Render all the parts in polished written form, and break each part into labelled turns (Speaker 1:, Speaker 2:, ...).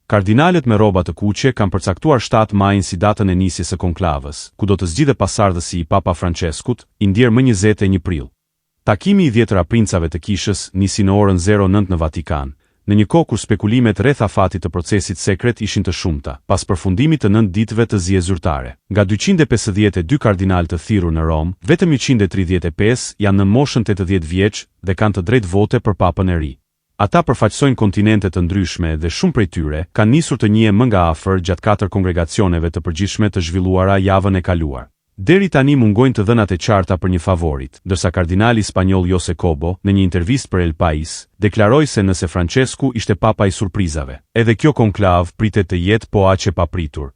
Speaker 1: Kardinalët me rroba të kuqe kanë përcaktuar 7 majin si datën e nisjes së konklavës, ku do të zgjidhet pasardhësi i Papa Françeskut, i ndjerë më 21 prill. Takimi i dhjetëra princave të kishës nisi në orën 09 në Vatikan, në një kohë kur spekulimet rreth afatit të procesit sekret ishin të shumta, pas përfundimit të nëntë ditëve të zies zyrtare. Nga 252 kardinalë të thirrur në Romë, vetëm 135 janë nën moshën 80 vjeç dhe kanë të drejtë vote për Papën e ri. Ata përfaqësojnë kontinente të ndryshme dhe shumë prej tyre kanë nisur të njihen më nga afër gjatë katër kongregacioneve të përgjithshme të zhvilluara javën e kaluar. Deri tani mungojnë të dhënat e qarta për një favorit, ndërsa kardinali spanjoll Jose Cobo, në një intervistë për El Pais, deklaroi se nëse Françesku ishte papa i surprizave, edhe kjo konklavë pritet të jetë po aq e papritur.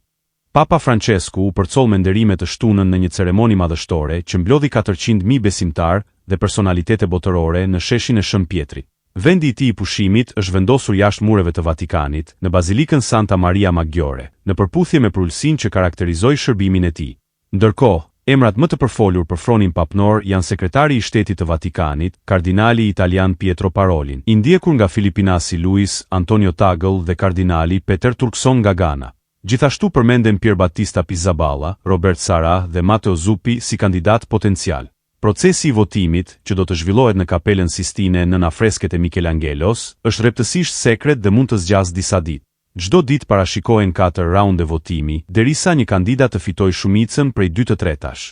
Speaker 1: Papa Françesku u përcoll me nderime të shtunën në një ceremoni madhështore që mblodhi 400,000 besimtarë dhe personalitete botërore në sheshin e Shën Pjetrit. Vendi i tij i pushimit është vendosur jashtë mureve të Vatikanit, në Bazilikën Santa Maria Maggiore, në përputhje me përulësinë që karakterizoi shërbimin e tij. Ndërkohë, emrat më të përfolur për fronin papnor janë sekretari i Shtetit të Vatikanit, kardinali italian Pietro Parolin, i ndjekur nga filipinasi Luis Antonio Tagle dhe kardinali Peter Turkson nga Gana. Gjithashtu përmenden Pierbattista Pizzaballa, Robert Sarah dhe Matteo Zuppi si kandidatë potencialë. Procesi i votimit, që do të zhvillohet në Kapelën Sistine nën afresket e Michelangelos, është rreptësisht sekret dhe mund të zgjasë disa ditë. Çdo ditë parashikohen katër raunde votimi, derisa një kandidat të fitojë shumicën prej dy të tretash.